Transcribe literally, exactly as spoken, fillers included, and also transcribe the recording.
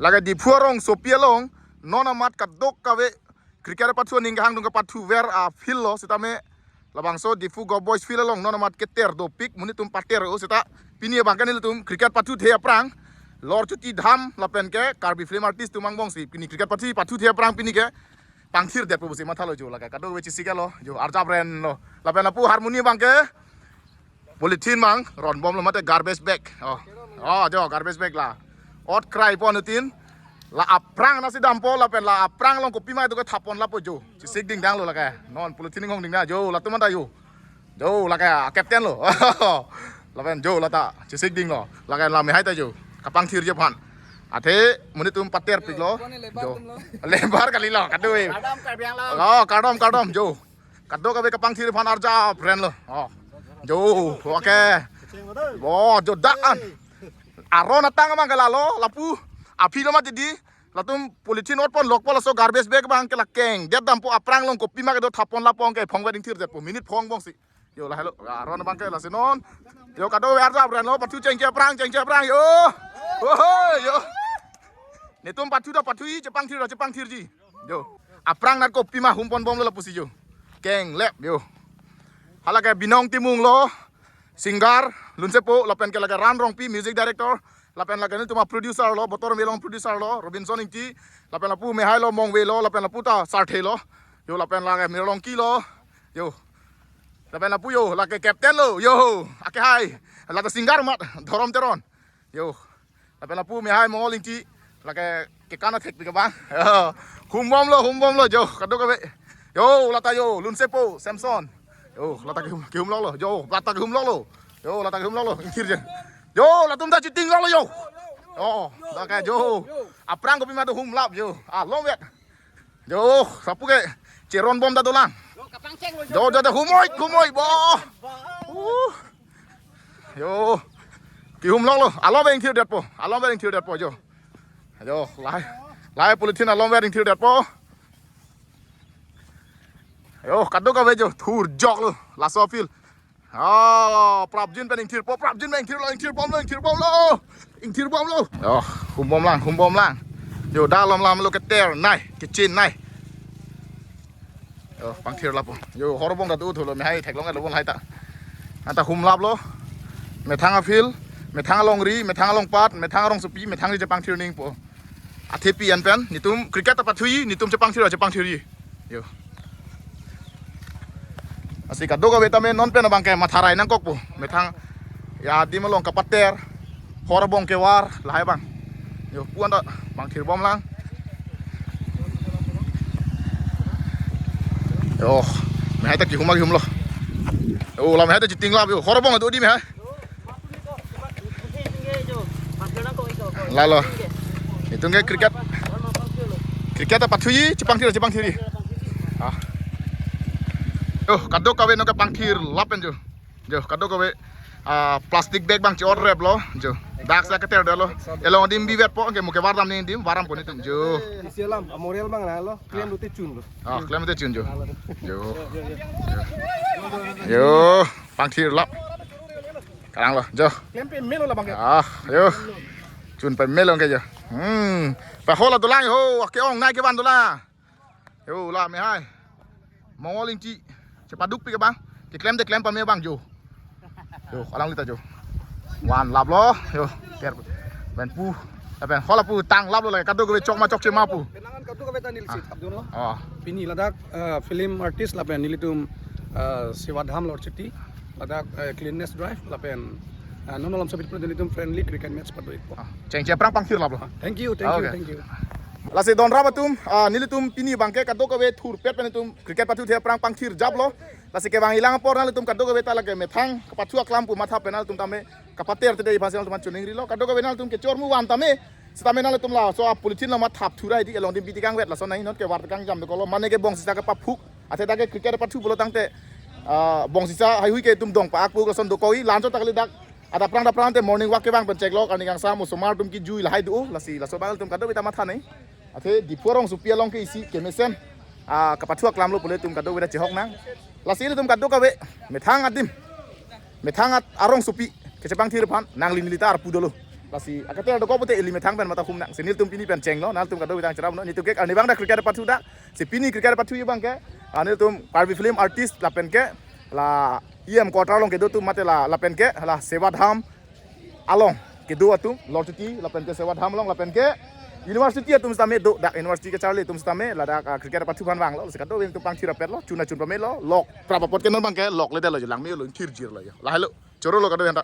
Lake Diphu arongsopi along non amat kadokave cricket pathu aning kehangdung kepathuver a field lo sitame labangso Diphu Govt Boys Field along non amat keter dopik, monit atum pater-o seta pini abangke nelitum cricket pathuthe aphrang Lorchuti Dham lapen ke Karbi film artist atum angbongsi pini cricket pathu pathuthe aphrang pini ke pangthirdetpo pusi mathalo jo, lake kadokave chesik-etlo jo, arjap renlo lapen lapu harmoni abangke polythene mang ronbomlo mate garbage bag. Oh. Oh, jo, garbage bag la. Ot krai pon utin. La aphrang nasi dampo lapen la aphrang along kopima do ke thap pon lapo jo. Chesik dingdanglo lake. Non polythene inghong dingdang jo, latum anta jo. Jo, lake captain lo. Lapen jo lata chesik dinglo. Lake la mehai ta jo. Kapangthirji aphan. Athe monit atum paterpiklo. Jo. Lebar kalilo, kadokave. Kardom Karbi Anglong. Oh, kardom, kardom jo. Kadokave kapangthir aphan arjap renlo. Oh. Jo, okay. Oh, jo dak an. Aron atang abangke lalo, lapu. Aphi lo mati di. Latum polythene ot pon lokpo, laso garbage bag abangke la kengdet dampo, aphrang along kopima kedo thap pon lapo, anke phong wedding thirdetpo. Minute phong bongsi. Jo, lahelo. Aron abangke lasi non. Jo, kadokave arjap renlo, pathu chengche aphrang, chengche aphrang. Jo. Oho, jo. Netum pathu ta pathuji, chepangthir ta chepangthirji. Jo. Aphrang nat kopima hum ponbomlo lapusi jo. Kenglep jo. Halake Binong Timung lo, singer, Lunsepo, lapen ke lake Ran Rongpi, music director, lapen lake nelitum a-producer lo, Botor Milong producer lo, Robinson Ingti, lapen lapu mehai lo, Mongve lo, lapen lapu ta Sarthe lo. Jo, lapen lake Mirlongki lo. Jo. Lapen lapu jo, lake captain lo, jo. Ake hai. Lake singer amat, Dhorom Teron. Jo. Lapen lapu mehai Mongol Ingti. Lake kekan athekpik abang. Jo. Humbomlo, humbomlo, jo. Kadokave. Jo, lata jo, Lunsepo, Samson. Jo, lata kehum, kehumloklo. Jo, lata kehumloklo. Jo, lata kehumloklo. Ingthirje. Jo, latum ta chitingloklo, jo. Jo, lake jo. Aphrang kopima do humlap, jo. Ah, long wet. Jo, sapu ke cheronbom ta dolang. Jo, jo, jo, humoi, humoi, bo. Uh. Jo. Kehumloklo. Along ave ingthirdetpo. Along ave ingthirdetpo, jo. Jo, lahai. Lahai polythene along ave ingthirdetpo. Jo, kadokave jo. Thurjoklo. Laso field. Oh, prapjin pen ingthirpo, prapjin pen ingthirlo, ingthirbomlo, ingthirbomlo. Ingthirbomlo. Oh, humbomlang, humbomlang. Jo, dalom lamlo keter nai, kechin nai. Jo, pangthir lapo. Jo, horobong ta do thulo, mehai theklong lo bon lahai ta. Anta humlaplo. Methang a-field, methang alongri, methang alongpat, methang arongsopi, methangri chepangthir ningpo. Athepi an pen, netum cricket ta pathuji, netum chepangthir, chepangthirji. Jo. Lasi kadokave tame non pen abangke matharai nangkokpo. Methang adim along kapater. Horobong kevar, lahai abang. Jo, pu-an ta pangthirbomlang. Jo, mehai ta kehum ma kehumlo. Jo, la mehai ta chitinglap jo. Horobong do di mehai. Lalo. Itum ke cricket. Cricket ta pathuji, chepangthir, chepangthirji. Ah. Jo, kadokave non kepangthir lapen jo. Jo, kadokave, ah, plastic bag abang che-otreplo. Jo. Dak sa keterdetlo. Along adim bivetpo, anke mo kevar dam nangji adim, varampo netum. Jo. Isi alam, amorel abang lalo. Klem lote chunlo. Ah, klem lote chun jo. Jo. Jo. Pangthirlap. Karanglo, jo. Klem pemelo la abangke. Ah, jo. Chun pemelo ke jo. Hmm. Pahol dolang ho, ake-ong nai kevan dolang. Jo, la mehai. Mongol Ingti. Chepadukpik abang. Keklem te klem pame abang jo. Jo, alanglita jo. Vanlaplo, jo. Ter. Pen pu. Pen hol lapu tanglaplo lake. Kadokave chok ma chokche ma pu. Penang an kadokave ta neli si thapdunlo. Oh. Pini ladak, eh, film artist lapen nelitum, eh, Seva Dham Lorchuti. Ladak, eh, cleanliness drive lapen, eh, non alam sabit pun nelitum friendly cricket match pado-ikpo. Ah, chengche aphrang pangthirlaplo. Ah, thank you, thank you, okay, thank you. Lasi donrap atum, ah, nelitum pini abangke kadokave thurpet pen itum cricket pathuthe aphrang pangthirjaplo. Lasi kevang ilang apor nanglitum kadokave ta lake methang kepathu aklam pu matha pen nanglitum tame kapater tede iphan si nanglitum chiningrilo. Kadokave nanglitum kechormu van tame. Sitame nanglitum laso a-polythene along mathap thurai di along adim bitikang vet lason nai not kevar tekang jam dokoklo. Mane ke bongsisa kepaphuk. Athe dak ke cricket pathu pulo tangte, ah, bongsisa haihui ke itum dong pa-ak pu lason dokok-i, lanchot ta kali dak. Adap aphrang adap aphrang te morning walk kevang pen cheklok, arni kangsam osomar atum kejui lahai do, lasi laso abang itum kadokave ta matha nai. Athe Diphu arongsopi along ke isi kemesen, ah, kepathu aklamlo pule itum kadokave ta chehok nang. Lasi itum kadokave methang adim, methang at arongsopi kechepangthir aphan nangli neli ta arpu dolo. Lasi akater dokok pute ili methang pen mata humnang. Si nelitum pini pen chenglo, nelitum kadokave tang cherapnon. Nelitum ke arnivang dak cricket pathu dak. Si pini cricket pathu abang ke, ah, nelitum Karbi film artist lapen ke la E M quarter along kedo atum mate la lapen ke la Seva Dham along kedo atum, Lorchiti lapen ke Seva Dham along lapen ke university atum sitame do, dak university kacharli atum sitame ladak, ah, cricket pathu aphan vanglo. Si kadokave nelitum pangthir apetlo, chun achun pamelo, lok prap apot ke non abang ke lokledetlo, langmelo, thirjirlo. Lahelo, chorolo kadokave anta.